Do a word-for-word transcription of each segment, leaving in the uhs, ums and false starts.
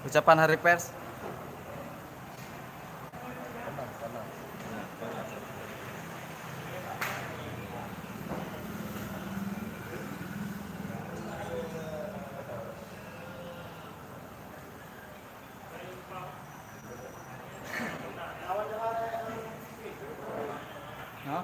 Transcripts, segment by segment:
Ucapan hari pers. Ha?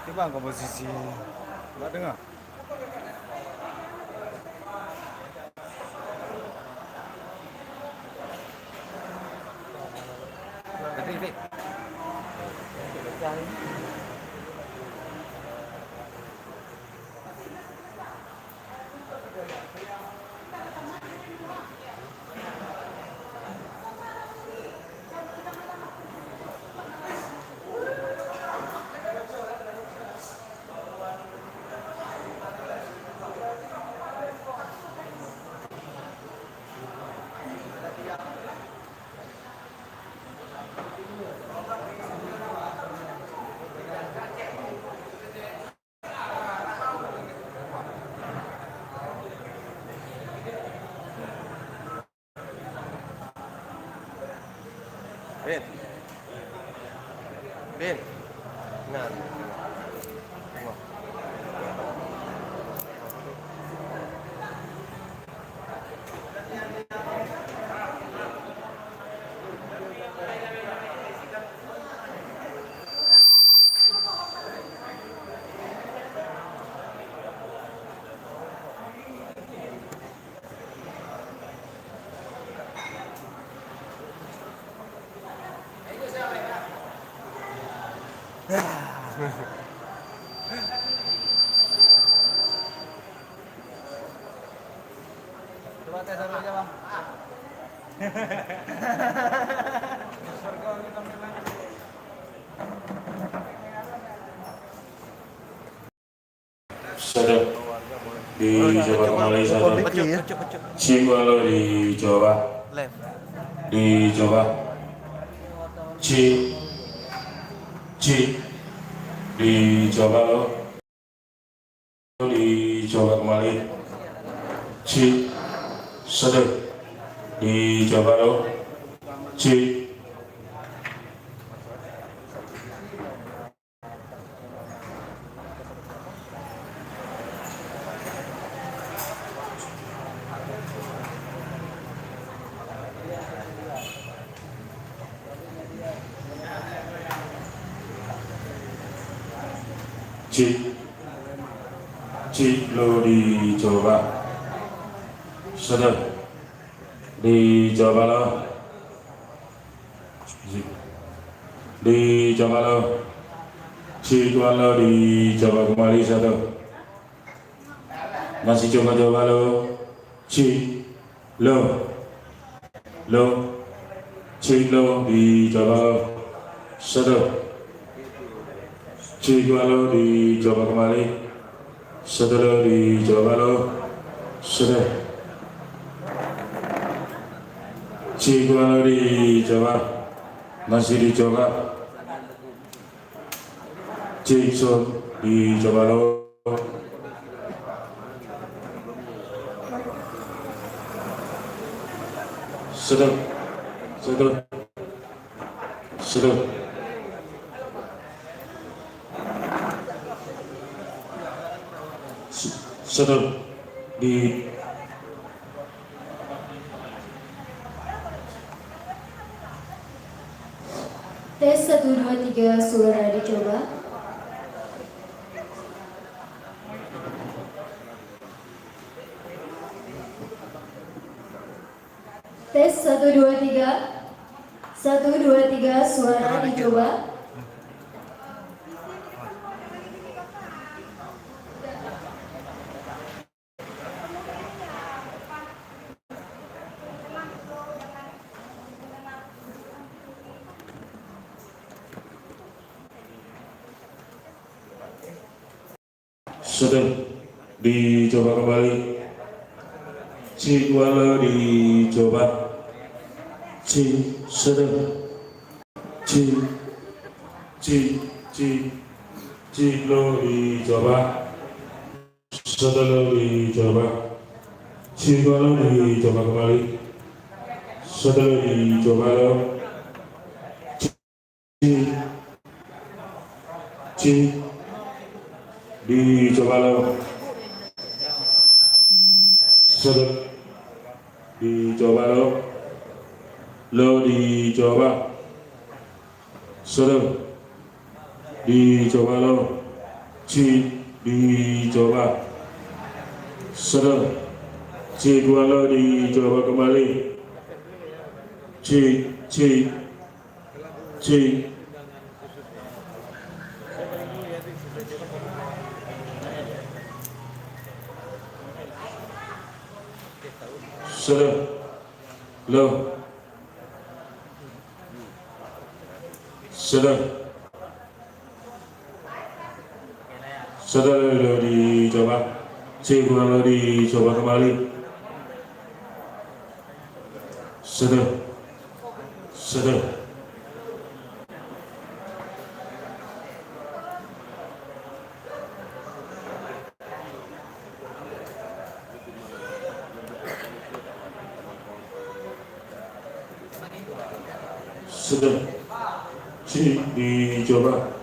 Kiban komposisi. Bak teungoh. Fik, Fik. Bin. Bin. Nah. Coba tes dulu aja, Bang. Sudah dicoba kembali satu. Cik, kalau dicoba. Dicoba. Cik. Cik. Dicoba lo. Dicoba kembali. Cik. Sudah. Dicoba lo. Cik. Cik, cik lo dicoba. Sudah. Dicoba lo. Dicoba lo. Cik tuan lo dicoba kembali satu. Masih coba-coba lo. Cik lo. Lo. Cik lo dicoba lo. Satu. Cik tuan lo dicoba kembali. Satu lo dicoba lo. Sudah. Cik tuan lo dicoba. Masih dicoba. Cik so dicoba lo. Sudah. Sudah. Sudah. Sudah. Di Tes satu, dua, tiga, suara dicoba. Tes satu, dua, tiga. Satu, dua, tiga, suara dicoba. Sudah dicoba kembali. Cit dua lo dicoba. Cit sudah. Cit, cit, cit, cit lo dicoba. Sudah lo dicoba. Cit dua lo dicoba kembali. Sudah lo dicoba lo. Cit. Cit. Dicoba lo. Sedep. Dicoba lo. Lo dicoba. Sedep. Dicoba lo. Cit. Dicoba. Sedep. Cit dua lo dicoba kembali. Cit. Cit. Cit. Sudah. Lo. Sudah. Sudah lo dicoba. Cit dua lo dicoba kembali. Sudah. Sudah. Sudah. Cit dicoba.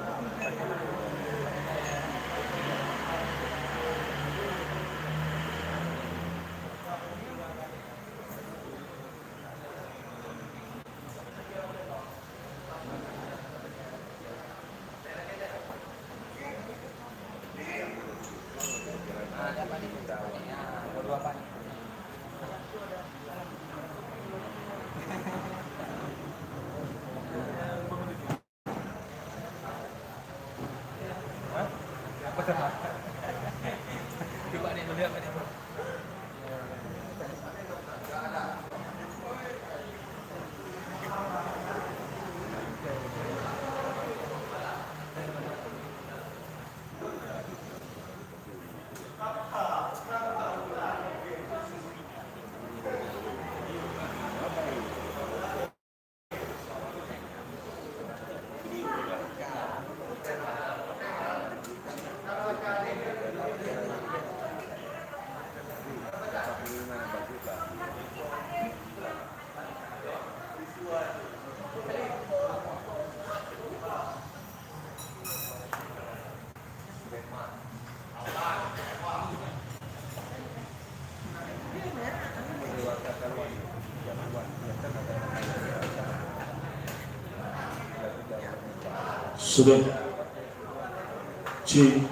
Sudah. Cit.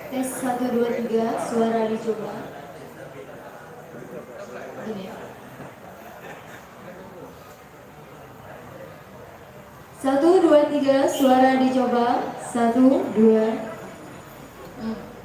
Tes satu dua tiga, suara dicoba. Gini. Tiga, suara dicoba. Satu, dua. Hmm.